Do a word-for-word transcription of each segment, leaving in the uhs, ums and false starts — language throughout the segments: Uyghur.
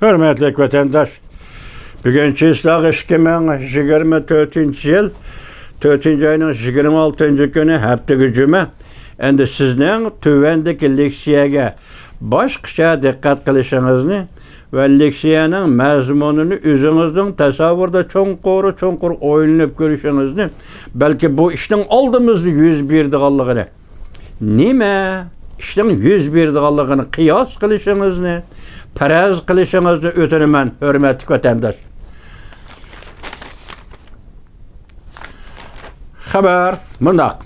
ھۆرمەتلىك ۋەتەنداش، بۈگۈن چىسلاغ ئىككى مىڭ يىگىرمە تۆتىنچى يىل، تۆتىنچى ئاينىڭ يىگىرمە ئالتىنچى كۈنى، ھەپتىگە جۈمە. ئەمدى سىزنىڭ تۆۋەندىكى لېكسىيەگە باشقىچە دىققەت قىلىشىڭىزنى ۋە لېكسىيەنىڭ مەزمۇنىنى ئۆزىڭىزنىڭ تەسەۋۋۇرىدا چوڭقۇر-چوڭقۇر ئويلىنىپ كۆرۈشىڭىزنى، بەلكى بۇ ئىشنىڭ ئالدىمىزدا يۈز بېرىدىغانلىقىنى، نېمە ئىشنىڭ يۈز بېرىدىغانلىقىنى قىياس قىلىشىڭىزنى، پەرەز قىلىشىڭىزنى ئۆتۈنىمەن، ھۆرمەتلىك ۋەتەنداش. خەۋەر مۇنداق.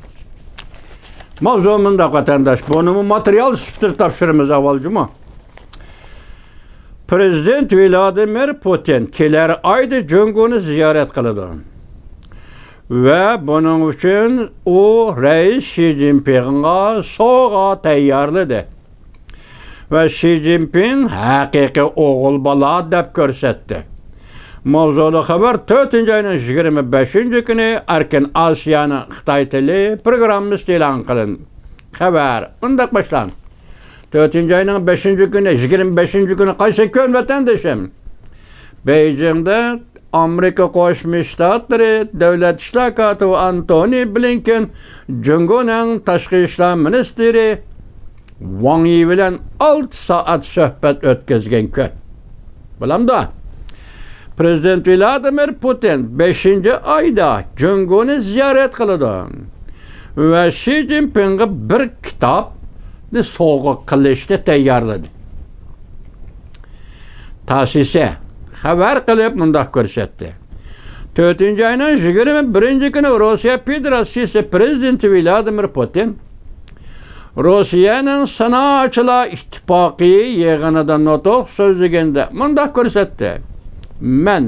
ماۋزۇ مۇنداق، ۋەتەنداش. بۇنىمۇ ماتېرىيال سۈپىتىدە تاپشۇرىمىز ئاۋۋال جۇمۇ. پرېزىدېنت ۋلادىمىر پۇتىن كېلەر ئايدا جۇڭگونى زىيارەت قىلىدۇ. ۋە بۇنىڭ ئۈچۈن ئۇ رەئىس شى جىنپىڭغا سوۋغا تەييارلىدى. ۋە شى جىنپىڭ ھەقىقىي ئوغۇل بالا دەپ كۆرسەتتى. ماۋزۇلۇق خەۋەر تۆتىنچى ئاينىڭ يىگىرمە بەشىنچى كۈنى ئەركىن ئاسىيانىڭ خىتاي تىلى پروگراممىسىدا ئېلان قىلىندى. خەۋەر مۇنداق باشلاندى. تۆتىنچى ئاينىڭ بەشىنچى كۈنى، يىگىرمە بەشىنچى كۈنى قايسى كۈن، ۋەتەندىشىم؟ بېيجىڭدا ئامېرىكا قوشما شتاتلىرى دۆلەت ئىشلار كاتىپى ئانتونى بلىنكېن جۇڭگونىڭ تاشقى ئىشلار مىنىستىرى ۋاڭ يى بىلەن ئالتە سائەت سۆھبەت ئۆتكۈزگەن كۈن. بولامدۇ؟ پرېزىدېنت ۋلادىمىر پۇتىن بەشىنچى ئايدا جۇڭگونى زىيارەت قىلىدۇ ۋە شى جىنپىڭغا بىر كىتابنى سوۋغا قىلىشنى تەييارلىدى. تاسسى خەۋەر قىلىپ مۇنداق كۆرسەتتى. تۆتىنچى ئاينىڭ يىگىرمە بىرىنچى كۈنى روسىيە فېدېراتسىيىسى پرېزىدېنتى ۋلادىمىر پۇتىن روسىيەنىڭ سانائەتچىلەر ئىتتىپاقى يىغىنىدا نۇتۇق سۆزلىگەندە مۇنداق كۆرسەتتى: مەن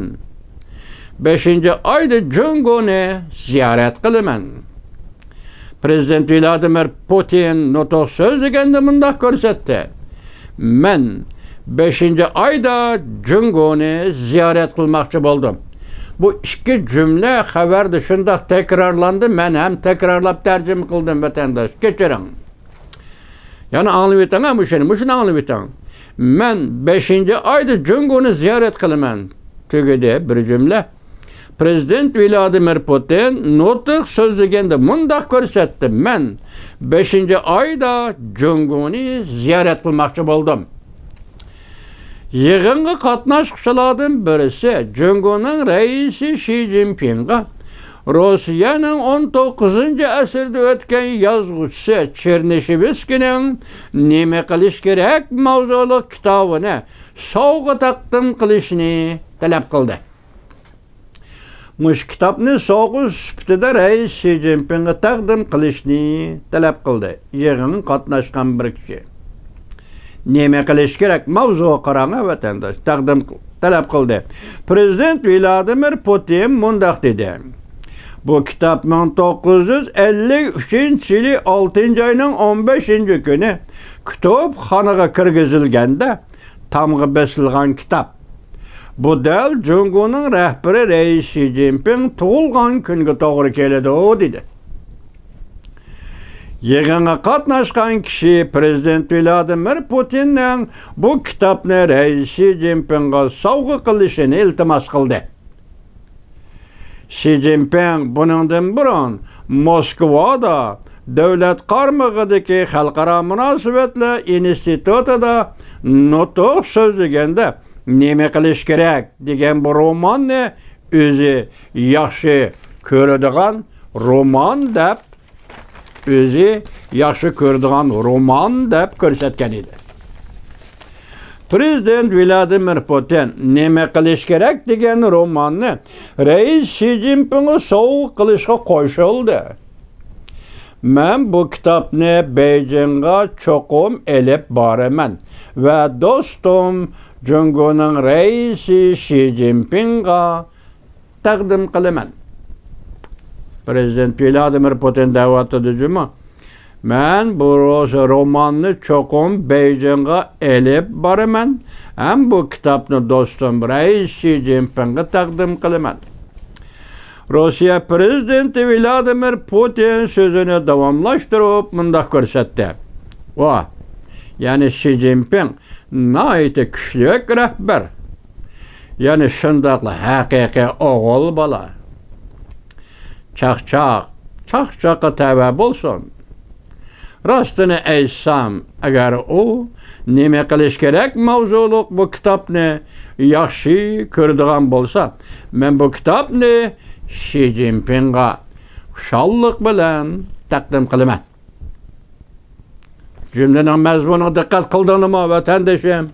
بەشىنچى ئايدا جۇڭگونى زىيارەت قىلىمەن. پرېزىدېنت ۋلادىمىر پۇتىن نۇتۇق سۆزلىگەندە مۇنداق كۆرسەتتى: مەن بەشىنچى ئايدا جۇڭگونى زىيارەت قىلماقچى بولدۇم. بۇ ئىككى جۈملە خەۋەردە شۇنداق تەكرارلاندى، مەن ھەم تەكرارلاپ تەرجىمە قىلدىم، ۋەتەنداش، كەچۈرۈڭ. يەنە ئاڭلىۋېتىڭ، ھە، مۇشۇنى، مۇشۇنى ئاڭلىۋېتىڭ. مەن بەشىنچى ئايدا جۇڭگونى زىيارەت قىلىمەن. تۈگىدى بىر جۈملە. پرېزىدېنت ۋلادىمىر پۇتىن نۇتۇق سۆزلىگەندە مۇنداق كۆرسەتتى: مەن بەشىنچى ئايدا جۇڭگونى زىيارەت قىلماقچى بولدۇم. يىغىنغا قاتناشقۇچىلاردىن بىرسى جۇڭگونىڭ رەئىسى شى جىنپىڭغا روسىيەنىڭ ئون توققۇزىنچى ئەسىردە ئۆتكەن يازغۇچىسى چېرنىشېۋسكىينىڭ نېمە قىلىش كېرەك ماۋزۇلۇق كىتابىنى سوۋغا تەقدىم قىلىشنى تەلەپ قىلدى. مۇشۇ كىتابنى سوۋغا سۈپىتىدە رەئىس شى جىنپىڭغا تەقدىم قىلىشنى تەلەپ قىلدى. يىغىنغا قاتناشقان بىر كىشى. نېمە قىلىش كېرەك؟ ماۋزۇغا قاراڭ، ۋەتەنداش. تەقدىم قىل-، تەلەپ قىلدى. پرېزىدېنت ۋلادىمىر پۇتىن مۇنداق دېدى: بۇ كىتاب مىڭ توققۇز يۈز ئەللىك ئۈچىنچى يىلى ئالتىنچى ئاينىڭ ئون بەشىنچى كۈنى كۇتۇپخانىغا كىرگۈزۈلگەندە تامغا بېسىلغان كىتاب. بۇ دەل جۇڭگونىڭ رەھبىرى رەئىس شى جىنپىڭ تۇغۇلغان كۈنگە توغرا كېلىدۇ، دېدى. يىغىنغا قاتناشقان كىشى پرېزىدېنت ۋلادىمىر پۇتىننىڭ بۇ كىتابنى رەئىس شى جىنپىڭغا سوۋغا قىلىشىنى ئىلتىماس قىلدى. شى جىنپىڭ بۇنىڭدىن بۇرۇن موسكۋادا دۆلەت قارمىقىدىكى خەلقئارا مۇناسىۋەتلەر ئىنستىتۇتىدا نۇتۇق سۆزلىگەندە نېمە قىلىش كېرەك دېگەن بۇ روماننى ئۆزى ياخشى كۆرىدىغان رومان دەپ، ئۆزى ياخشى كۆرىدىغان رومان دەپ كۆرسەتكەن ئىدى. پرېزىدېنت ۋلادىمىر پۇتىن نېمە قىلىش كېرەك دېگەن روماننى رەئىس شى جىنپىڭغا سوۋغا قىلىشقا قوشۇلدى. مەن بۇ كىتابنى بېيجىڭغا چوقۇم ئېلىپ بارىمەن ۋە دوستۇم جۇڭگونىڭ رەئىسى شى جىنپىڭغا تەقدىم قىلىمەن. پرېزىدېنت ۋلادىمىر پۇتىن دەۋاتىدۇ جۇمۇ. مەن بۇ روس-، روماننى چوقۇم بېيجىڭغا ئېلىپ بارىمەن ھەم بۇ كىتابنى دوستۇم رەئىس شى جىنپىڭغا تەقدىم قىلىمەن. روسىيە پرېزىدېنتى ۋلادىمىر پۇتىن سۆزىنى داۋاملاشتۇرۇپ مۇنداق كۆرسەتتى. ۋا، يەنى شى جىنپىڭ ناھايىتى كۈچلۈك رەھبەر. يەنى شۇنداقلا ھەقىقىي ئوغۇل بالا. چاقچاق چاقچاققا تەۋە بولسۇن. راستىنى ئېيتسام، ئەگەر ئۇ نېمە قىلىش كېرەك ماۋزۇلۇق بۇ كىتابنى ياخشى كۆرىدىغان بولسا، مەن بۇ كىتابنى شى جىنپىڭغا خۇشاللىق بىلەن تەقدىم قىلىمەن. جۈملىنىڭ مەزمۇنىغا دىققەت قىلدىڭلىمۇ، ۋەتەندىشىم؟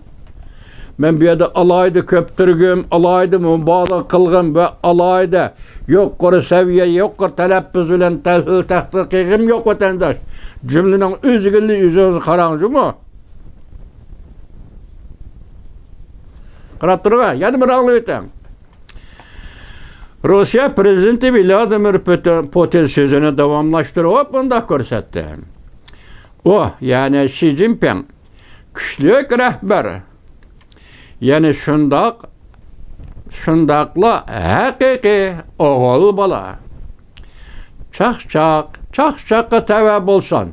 مەن بۇ يەردە ئالاھىدە كۆپ تۈرگۈم، ئالاھىدە مۇبالىغە قىلغىن ۋە ئالاھىدە يۇقىرى سەۋىيە، يۇقىرى تەلەپپۇز بىلەن تەھلىل تەھقىق قىلغىنىم يوق، ۋەتەنداش. جۈملىنىڭ ئۆزىگىنى ئۆزىڭىز قاراڭ جۇمۇ. قاراپ تۇرۇڭ، يەنە بىر ئاڭلىۋېتىڭ. روسىيە پىرېزىدېنتى ۋلادىمىر پۇتىن، پۇتىن سۆزىنى داۋاملاشتۇرۇپ مۇنداق كۆرسەتتى. ئۇ، يەنى شى جىنپىڭ، كۈچلۈك رەھبەر. يەنى شۇنداق، شۇنداقلا ھەقىقىي ئوغۇل بالا. چاقچاق چاقچاققا تەۋە بولسۇن.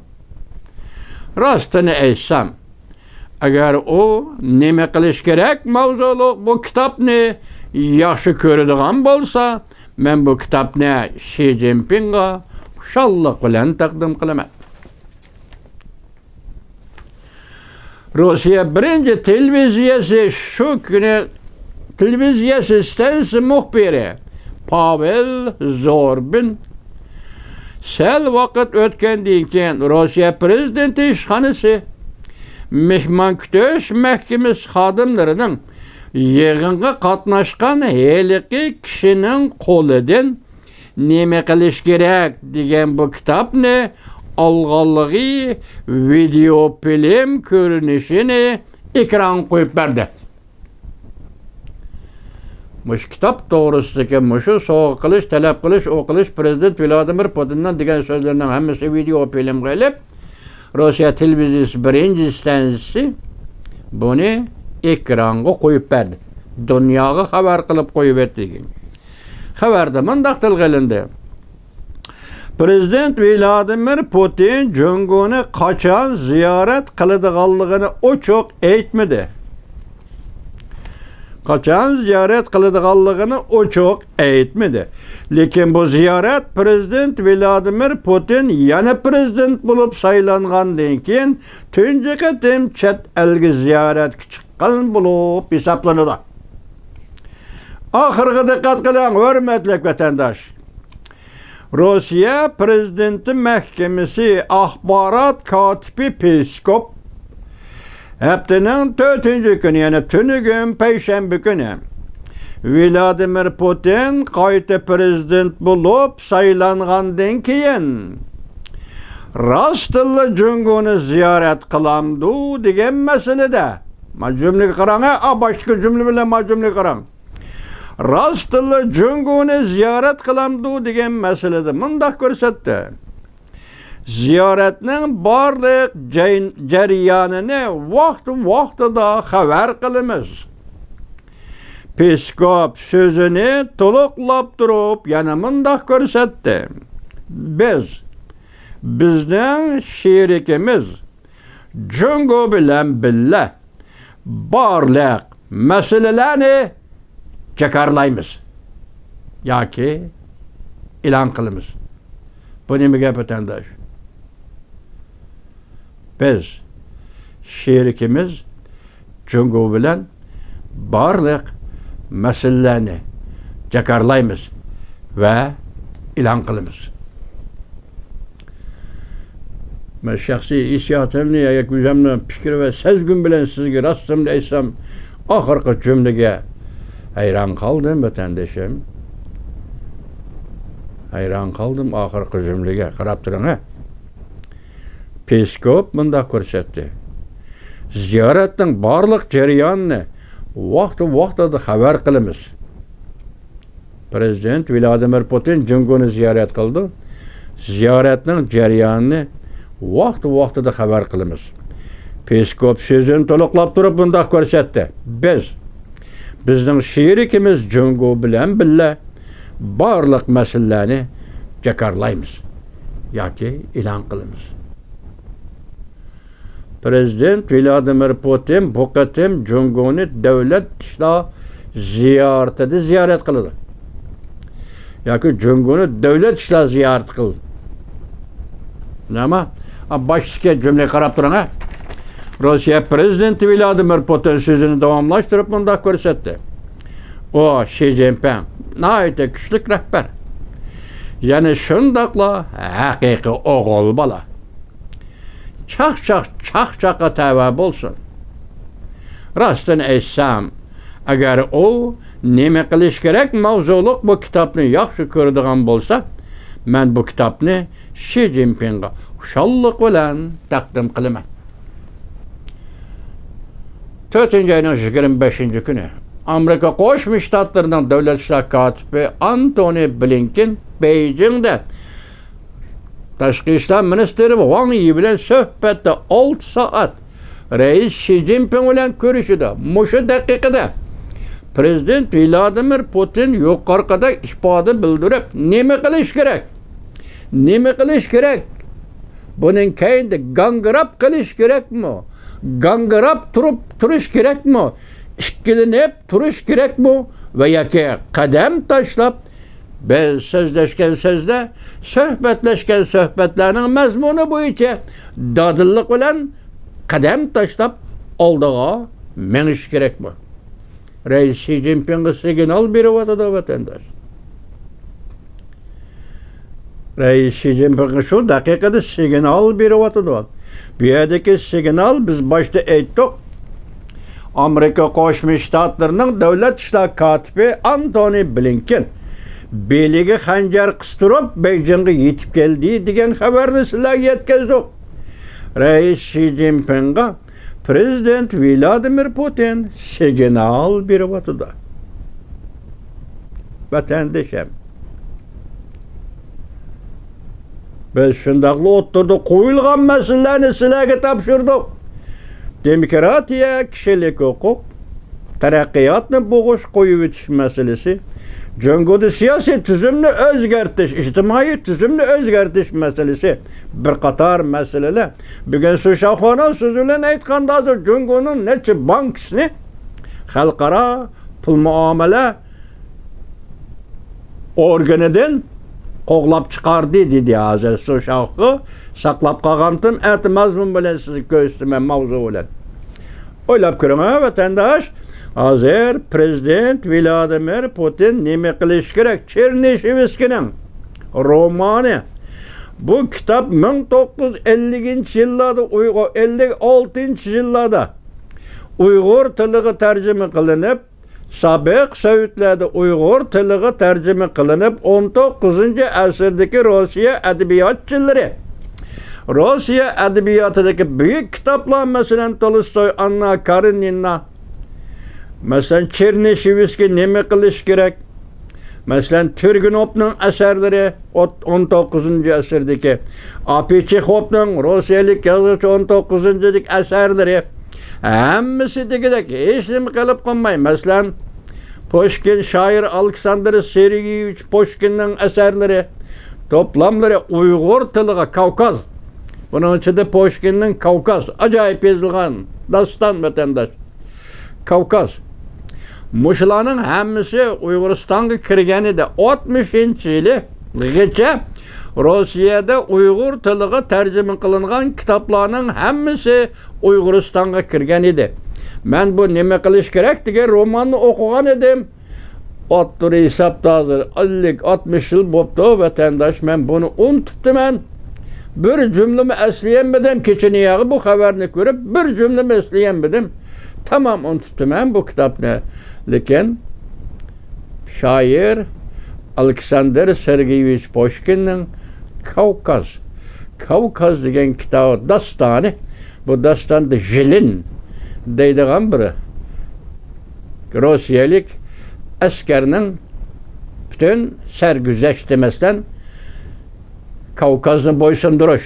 راستىنى ئېيتسام، ئەگەر ئۇ نېمە قىلىش كېرەك ماۋزۇلۇق بۇ كىتابنى ياخشى كۆرىدىغان بولسا، مەن بۇ كىتابنى شى جىنپىڭغا خۇشاللىق بىلەن تەقدىم قىلىمەن. روسىيە بىرىنچى تېلېۋىزىيەسى شۇ كۈنى تېلېۋىزىيەسى ستانسىيە مۇخبىرى پاۋېل زوربىن سەل ۋاقىت ئۆتكەندىن كېيىن، روسىيە پىرېزىدېنتى ئىشخانىسى مېھمان كۈتۈش مەھكىمىسى خادىملىرىنىڭ يىغىنغا قاتناشقان ھېلىقى كىشىنىڭ قولىدىن نېمە قىلىش كېرەك دېگەن بۇ كىتابنى ئالغانلىقى ۋىدېئو فىلىم كۆرۈنۈشىنى ئېكرانغا قويۇپ بەردى. مۇشۇ كىتاب توغرىسىدىكى مۇشۇ سوۋغا قىلىش، تەلەپ قىلىش، ئۇ قىلىش، پىرېزىدېنت ۋلادىمىر پۇتىننىڭ دېگەن سۆزلىرىنىڭ ھەممىسى ۋىدېئو فىلىمغا ئېلىپ، روسىيە تېلېۋىزىيىسى بىرىنچى ئىستانسىيىسى بۇنى ئېكرانغا قويۇپ بەردى. دۇنياغا خەۋەر قىلىپ قويۇۋەتتى دېگەن. خەۋەردە مۇنداق تىلغا ئېلىندى. پىرېزىدېنت ۋلادىمىر پۇتىن جۇڭگونى قاچان زىيارەت قىلىدىغانلىقىنى ئوچۇق ئېيتمىدى. قاچان زىيارەت قىلىدىغانلىقىنى ئوچۇق ئېيتمىدى. لېكىن بۇ زىيارەت پىرېزىدېنت ۋلادىمىر پۇتىن يەنە پىرېزىدېنت بولۇپ سايلانغاندىن كېيىن تۇنجى قېتىم چەت ئەلگە زىيارەتكە چىققان بولۇپ ھېسابلىنىدۇ. ئاخىرغا دىققەت قىلىڭ، ھۆرمەتلىك ۋەتەنداش. روسىيە پىرېزىدېنتى مەھكىمىسى ئاخبارات كاتىپى پېسكوپ ھەپتىنىڭ تۆتىنچى كۈنى، يەنى تۈنۈگۈن پەيشەنبە كۈنى، ۋلادىمىر پۇتىن قايتا پىرېزىدېنت بولۇپ سايلانغاندىن كېيىن، راستتىنلا جۇڭگونى زىيارەت قىلامدۇ دېگەن مەسىلىدە، ما جۈملىگە قاراڭ، ھە، ئا، باشتىكى جۈملە بىلەن ما جۈملىگە قاراڭ. راستتىنلا جۇڭگونى زىيارەت قىلامدۇ دېگەن مەسىلىدە مۇنداق كۆرسەتتى. زىيارەتنىڭ بارلىق جەي-، جەريانىنى ۋاقتى-ۋاقتىدا خەۋەر قىلىمىز. پېسكوپ سۆزىنى تولۇقلاپ تۇرۇپ يەنە مۇنداق كۆرسەتتى. بىز، بىزنىڭ شېرىكىمىز جۇڭگو بىلەن بىللە بارلىق مەسىلىلەرنى جاكارلايمىز ياكى ئېلان قىلىمىز. بۇ نېمە گەپ، ۋەتەنداش؟ بىز شېرىكىمىز جۇڭگو بىلەن بارلىق مەسىلىلەرنى جاكارلايمىز ۋە ئېلان قىلىمىز. مەن شەخسىي ھېسسىياتىمنى ياكى ئۆزۈمنىڭ پىكرى ۋە سەزگۈم بىلەن سىزگە راستىمنى ئېيتسام، ئاخىرقى جۈملىگە ھەيران قالدىم، ۋەتەندىشىم. ھەيران قالدىم ئاخىرقى جۈملىگە. قاراپ تۇرۇڭ، ھە. پېسكوپ مۇنداق كۆرسەتتى. زىيارەتنىڭ بارلىق جەريانىنى ۋاقتى-ۋاقتىدا خەۋەر قىلىمىز. پىرېزىدېنت ۋلادىمىر پۇتىن جۇڭگونى زىيارەت قىلىدۇ. زىيارەتنىڭ جەريانىنى ۋاقتى-ۋاقتىدا خەۋەر قىلىمىز. پېسكوپ سۆزىنى تولۇقلاپ تۇرۇپ مۇنداق كۆرسەتتى. بىز، بىزنىڭ شېرىكىمىز جۇڭگو بىلەن بىللە بارلىق مەسىلىلەرنى جاكارلايمىز ياكى ئېلان قىلىمىز. پىرېزىدېنت ۋلادىمىر پۇتىن بۇ قېتىم جۇڭگونى دۆلەت ئىشلار زىيارىتىدە زىيارەت قىلىدۇ. ياكى جۇڭگونى دۆلەت ئىشلار زىيارىتى قىلىدۇ. نېمە؟ باشتىكى جۈملىگە قاراپ تۇرۇڭ ھە. روسىيە پىرېزىدېنتى ۋلادىمىر پۇتىن سۆزىنى داۋاملاشتۇرۇپ مۇنداق كۆرسەتتى. ئۇ، شى جىنپىڭ ناھايىتى كۈچلۈك رەھبەر. يەنە شۇنداقلا ھەقىقىي ئوغۇل بالا. چاقچاق چاقچاققا تەۋە بولسۇن. راستىنى ئېيتسام، ئەگەر ئۇ نېمە قىلىش كېرەك ماۋزۇلۇق بۇ كىتابنى ياخشى كۆرىدىغان بولسا، مەن بۇ كىتابنى شى جىنپىڭغا خۇشاللىق بىلەن تەقدىم قىلىمەن. تۆتىنچى ئاينىڭ يىگىرمە بەشىنچى كۈنى ئامېرىكا قوشما شتاتلىرىنىڭ دۆلەت ئىشلار كاتىپى ئانتونى بلىنكېن بېيجىڭدە تاشقى ئىشلار مىنىستىرى ۋاڭ يى بىلەن سۆھبەتتە ئالتە سائەت رەئىس شى جىنپىڭ بىلەن كۆرۈشىدۇ. مۇشۇ دەقىقىدە پىرېزىدېنت ۋلادىمىر پۇتىن يۇقىرىقىدەك ئىپادە بىلدۈرۈپ، نېمە قىلىش كېرەك؟ نېمە قىلىش كېرەك؟ بۇنىڭ كەينىدە گاڭگىراپ قېلىش كېرەكمۇ؟ گاڭگىراپ تۇرۇپ تۇرۇش كېرەكمۇ؟ ئىككىلىنىپ تۇرۇش كېرەكمۇ؟ ۋە ياكى قەدەم تاشلاپ، بىز سۆزلەشكەن سۆزلەر، سۆھبەتلەشكەن سۆھبەتلەرنىڭ مەزمۇنى بويىچە دادىللىق بىلەن قەدەم تاشلاپ ئالدىغا مېڭىش كېرەكمۇ؟ رەئىس شى جىنپىڭغا سىگنال بېرىۋاتىدۇ، ۋەتەنداش. رەئىس شى جىنپىڭغا شۇ دەقىقىدە سىگنال بېرىۋاتىدۇ. بۇ يەردىكى سىگنال، بىز باشتا ئېيتتۇق، ئامېرىكا قوشما شتاتلىرىنىڭ دۆلەت ئىشلار كاتىپى ئانتونى بلىنكېن بېلىگە خەنجەر قىستۇرۇپ، بېيجىڭغا يېتىپ كەلدى دېگەن خەۋەرنى سىلەرگە يەتكۈزدۇق. رەئىس شى جىنپىڭغا پىرېزىدېنت ۋلادىمىر پۇتىن سىگنال بېرىۋاتىدۇ. ۋەتەندىشىم، بىز شۇنداقلا ئوتتۇرىدا قويۇلغان مەسىلىلەرنى سىلەرگە تاپشۇردۇق. دېموكراتىيە، كىشىلىك ھوقۇق، تەرەققىياتنى بوغۇش، قويۇۋېتىش مەسىلىسى، جۇڭگودا سىياسىي تۈزۈمنى ئۆزگەرتىش، ئىجتىمائىي تۈزۈمنى ئۆزگەرتىش مەسىلىسى، بىر قاتار مەسىلىلەر. بۈگۈن سۇ شاۋخۇنىڭ سۆزى بىلەن ئېيتقاندا، ھازىر جۇڭگونىڭ نەچچە بانكىسىنى خەلقئارا پۇل مۇئامىلە ئورگىنىدىن قوغلاپ چىقاردى، دېدى. ھازىر سۇ شاۋخۇ ساقلاپ قالغانتىم، ئەتە مەزمۇن بىلەن سىزگە كۆرسىتىمەن ماۋزۇ بىلەن. ئويلاپ كۆرۈڭ ھە، ۋەتەنداش. ھازىر پىرېزىدېنت ۋلادىمىر پۇتىن نېمە قىلىشى كېرەك؟ چېرنىشېۋسكىنىڭ رومانى. بۇ كىتاب مىڭ توققۇز يۈز ئەللىكىنچى يىللاردا، ئۇيغۇر، ئەللىك ئالتىنچى يىللاردا ئۇيغۇر تىلىغا تەرجىمە قىلىنىپ، سابىق سوۋېتلاردا ئۇيغۇر تىلىغا تەرجىمە قىلىنىپ، ئون توققۇزىنچى ئەسىردىكى روسىيە ئەدەبىياتچىلىرى، روسىيە ئەدەبىياتىدىكى بۈيۈك كىتابلار، مەسىلەن، تولستوي، ئاننا كارېنىنا، مەسىلەن، چېرنىشېۋسكىي نېمە قىلىش كېرەك؟ مەسىلەن، تۈرگىنوفنىڭ ئەسەرلىرى، ئوت-، ئون توققۇزىنچى ئەسىردىكى، ئاپى چېخوفنىڭ، روسىيەلىك يازغۇچى، ئون توققۇزىنچى ئەسىرىدىكى ئەسەرلىرى، ھەممىسى دېگۈدەك ھېچنېمە قىلىپ قالماي. مەسىلەن، پۇشكىن، شائىر ئالېكساندىر سېرگېيېۋىچ پۇشكىننىڭ ئەسەرلىرى، توپلاملىرى ئۇيغۇر تىلىغا، كاۋكاز. بۇنىڭ ئىچىدە پۇشكىننىڭ كاۋكاز، ئاجايىپ يېزىلغان داستان، ۋەتەنداش. كاۋكاز. مۇشۇلارنىڭ ھەممىسى ئۇيغۇرىستانغا كىرگەن ئىدى. ئاتمىشىنچى يىلىغىچە روسىيەدە ئۇيغۇر تىلىغا تەرجىمە قىلىنغان كىتابلارنىڭ ھەممىسى ئۇيغۇرىستانغا كىرگەن ئىدى. مەن بۇ نېمە قىلىش كېرەك دېگەن روماننى ئوقۇغان ئىدىم. ئوتتۇرا ھېسابتا ھازىر ئەللىك، ئاتمىش يىل بوپتۇ، ۋەتەنداش، مەن بۇنى ئۇنتۇپتىمەن. بىر جۈملىمۇ ئەسلىيەلمىدىم. كېچە نىياغا بۇ خەۋەرنى كۆرۈپ، بىر جۈملىمۇ ئەسلىيەلمىدىم. تامام ئۇنتۇپتىمەن بۇ كىتابنى. لېكىن شائىر ئالېكساندىر سېرگېيېۋىچ پۇشكىننىڭ كاۋكاز، كاۋكاز دېگەن كىتابى، داستانى، بۇ داستاندا ژېلىن دەيدىغان بىر روسىيەلىك ئەسكەرنىڭ پۈتۈن سەرگۈزەشتى، مەسىلەن، كاۋكازنى بويسۇندۇرۇش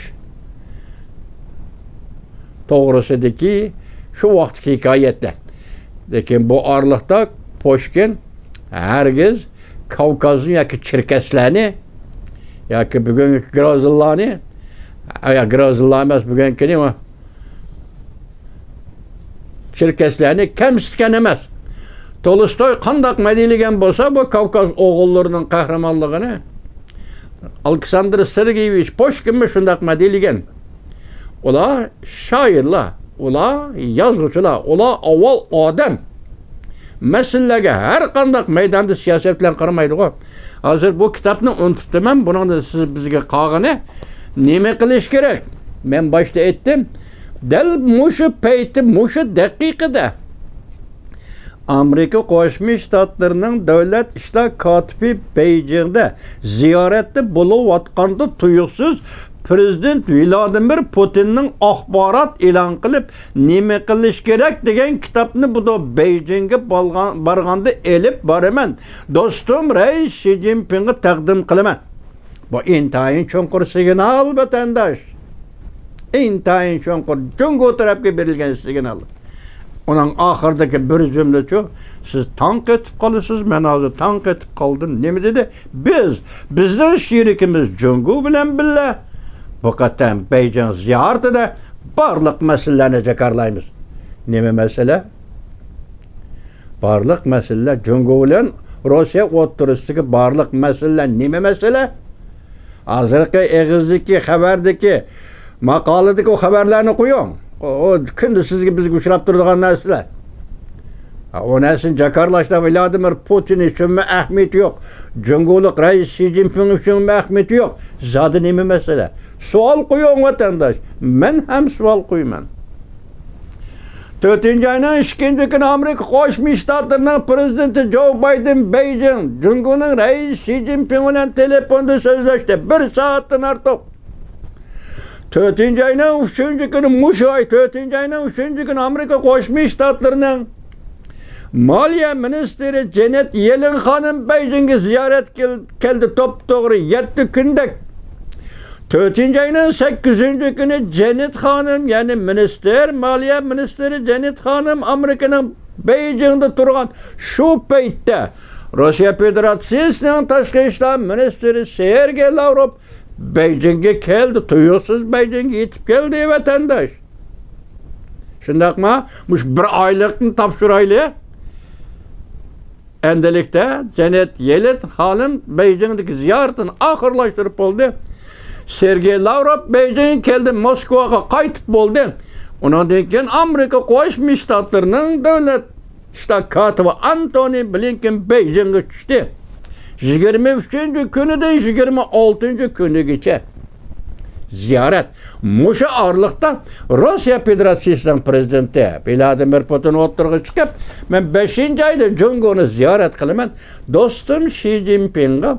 توغرىسىدىكى شۇ ۋاقىتتىكى ھېكايەتلەر. لېكىن بۇ ئارىلىقتا پۇشكىن ھەرگىز كاۋكازنى ياكى چېركەسلەرنى، ياكى بۈگۈنكى گرازىنلارنى، يا، گرازىنلار ئەمەس، بۈگۈنكى نېمە؟ چېركەسلەرنى كەمسىتكەن ئەمەس. تولستوي قانداق مەدھىيلىگەن بولسا بۇ كاۋكاز ئوغۇللىرىنىڭ قەھرىمانلىقىنى، ئالېكساندىر سېرگېيېۋىچ پۇشكىنمۇ شۇنداق مەدھىيلىگەن. ئۇلار شائىرلار، ئۇلار يازغۇچىلار، ئۇلار ئاۋۋال ئادەم. مەسىلىلەرگە ھەر قانداق مەيداندا سىياسەت بىلەن قارىمايدىغۇ. ھازىر بۇ كىتابنى ئۇنتۇپتىمەن. بۇنىڭدىن سىز بىزگە قالغىنى نېمە قىلىش كېرەك؟ مەن باشتا ئېيتتىم، دەل مۇشۇ پەيتتە، مۇشۇ دەقىقىدە ئامېرىكا قوشما شتاتلىرىنىڭ دۆلەت ئىشلار كاتىپى بېيجىڭدە زىيارەتتە بولۇۋاتقاندا تۇيۇقسىز پرېزىدېنت ۋلادىمىر پۇتىننىڭ ئاخبارات ئېلان قىلىپ، نېمە قىلىش كېرەك دېگەن كىتابنى بۇدا بېيجىڭگە بالغان-، بارغاندا ئېلىپ بارىمەن. دوستۇم رەئىس شى جىنپىڭغا تەقدىم قىلىمەن. بۇ ئىنتايىن چوڭقۇر سىگنال، ۋەتەنداش. ئىنتايىن چوڭقۇر، جۇڭگو تەرەپكە بېرىلگەن سىگنال. ئۇنىڭ ئاخىرىدىكى بىر جۈملىچۇ، سىز تاڭ قېتىپ قالىسىز، مەن ھازىر تاڭ قېتىپ قالدىم. نېمە دېدى؟ بىز، بىزنىڭ شېرىكىمىز جۇڭگو بىلەن بىللە بۇ قېتىم بېيجىڭ زىيارىتىدە بارلىق مەسىلىلەرنى جاكارلايمىز. نېمە مەسىلە؟ بارلىق مەسىلىلەر، جۇڭگو بىلەن روسىيە ئوتتۇرىسىدىكى بارلىق مەسىلىلەر نېمە مەسىلە؟ ھازىرقى ئېغىزدىكى، خەۋەردىكى، ماقالىدىكى ئۇ خەۋەرلەرنى قويۇڭ. ئۇ، ئۇ كۈندە سىزگە، بىزگە ئۇچراپ تۇرىدىغان نەرسىلەر. ھە، ئۇ نەرسىنى جاكارلاشتا ۋلادىمىر پۇتىن ئۈچۈنمۇ ئەھمىيىتى يوق، جۇڭگولۇق رەئىس شى جىنپىڭ ئۈچۈنمۇ ئەھمىيىتى يوق. زادى نېمە مەسىلە؟ سوئال قويۇڭ، ۋەتەنداش. مەن ھەم سوئال قويىمەن. تۆتىنچى ئاينىڭ ئىككىنچى كۈنى ئامېرىكا قوشما شتاتلىرىنىڭ پرېزىدېنتى جو بايدېن بېيجىڭ، جۇڭگونىڭ رەئىسى شى جىنپىڭ بىلەن تېلېفوندا سۆزلەشتى. بىر سائەتتىن ئارتۇق. تۆتىنچى ئاينىڭ ئۈچىنچى كۈنى، مۇشۇ ئاي تۆتىنچى ئاينىڭ ئۈچىنچى كۈنى ئامېرىكا قوشما شتاتلىرىنىڭ مالىيە مىنىستىرى جېنېت يېلېن خانىم بېيجىڭغا زىيارەت كەل-، كەلدى. توپتوغرا يەتتە كۈندەك. تۆتىنچى ئاينىڭ سەككىزىنچى كۈنى جېنېت خانىم، يەنى مىنىستىر، مالىيە مىنىستىرى جېنېت خانىم ئامېرىكىنىڭ بېيجىڭدا تۇرغان شۇ پەيتتە روسىيە فېدېراتسىيىسىنىڭ تاشقى ئىشلار مىنىستىرى سېرگېي لاۋروف بېيجىڭگە كەلدى، تۇيۇقسىز بېيجىڭگە يېتىپ كەلدى، ۋەتەنداش. شۇنداقما؟ مۇشۇ بىر ئايلىقنى تاپشۇرايلى. ئەندىلىكتە جېنېت يېلېن خانىم بېيجىڭدىكى زىيارىتىنى ئاخىرلاشتۇرۇپ بولدى. سېرگېي لاۋروف بېيجىڭغا كەلدى، موسكۋاغا قايتىپ بولدى. ئۇنىڭدىن كېيىن ئامېرىكا قوشما شتاتلىرىنىڭ دۆلەت ئىشلار كاتىپى ئانتونى بلىنكېن بېيجىڭغا چۈشتى. يىگىرمە ئۈچىنچى كۈنىدىن يىگىرمە ئالتىنچى كۈنىگىچە زىيارەت. مۇشۇ ئارىلىقتا روسىيە فېدېراتسىيىسىنىڭ پرېزىدېنتى ۋلادىمىر پۇتىن ئوتتۇرىغا چىقىپ، مەن بەشىنچى ئايدا جۇڭگونى زىيارەت قىلىمەن، دوستۇم شى جىنپىڭغا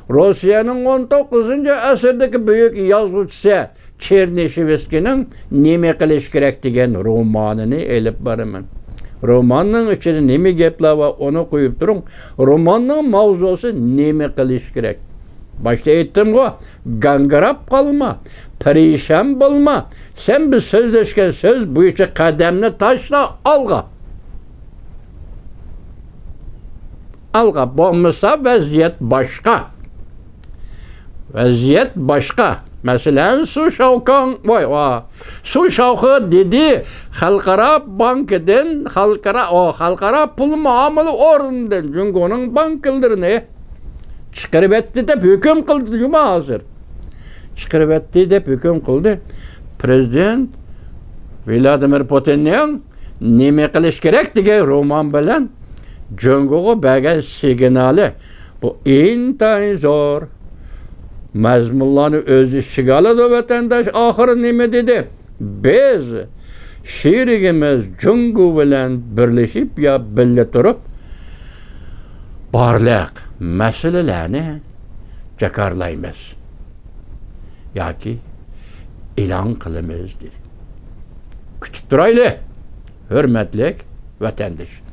روسىيەنىڭ ئون توققۇزىنچى ئەسىردىكى بۈيۈك يازغۇچىسى چېرنىشېۋسكىينىڭ نېمە قىلىش كېرەك دېگەن رومانىنى ئېلىپ بارىمەن. روماننىڭ ئىچىدە نېمە گەپلەر بار، ئۇنى قويۇپ تۇرۇڭ. روماننىڭ ماۋزۇسى نېمە قىلىش كېرەك؟ باشتا ئېيتتىمغۇ، گاڭگىراپ قالما، پەرىشان بولما. سەن بىز سۆزلەشكەن سۆز بويىچە قەدەمنى تاشلا، ئالغا. ئالغا، بولمىسا ۋەزىيەت باشقا. ۋەزىيەت باشقا. مەسىلەن، سۇ شاۋكاڭ، ۋاي، ۋا، سۇ شاۋخې دېدى، خەلقئارا بانكىدىن، خەلقئارا، ئو، خەلقئارا پۇل مۇئامىلە ئورنىدىن جۇڭگونىڭ بانكىلىرىنى چىقىرىۋەتتى دەپ ھۆكۈم قىلدى جۇما ھازىر. چىقىرىۋەتتى دەپ ھۆكۈم قىلدى. پرېزىدېنت ۋلادىمىر پۇتىننىڭ نېمە قىلىش كېرەك دېگەن رومان بىلەن جۇڭگوغا بەرگەن سىگنالى، بۇ ئىنتايىن زور مەزمۇنلارنى ئۆز ئىچىگە ئالىدۇ، ۋەتەنداش. ئاخىرى نېمە دېدى؟ بىز شېرىكىمىز جۇڭگو بىلەن بىرلىشىپ يا بىللە تۇرۇپ بارلىق مەسىلىلەرنى جاكارلايمىز ياكى ئېلان قىلىمىز، دېدى. كۈتۈپ تۇرايلى، ھۆرمەتلىك ۋەتەندىشىم.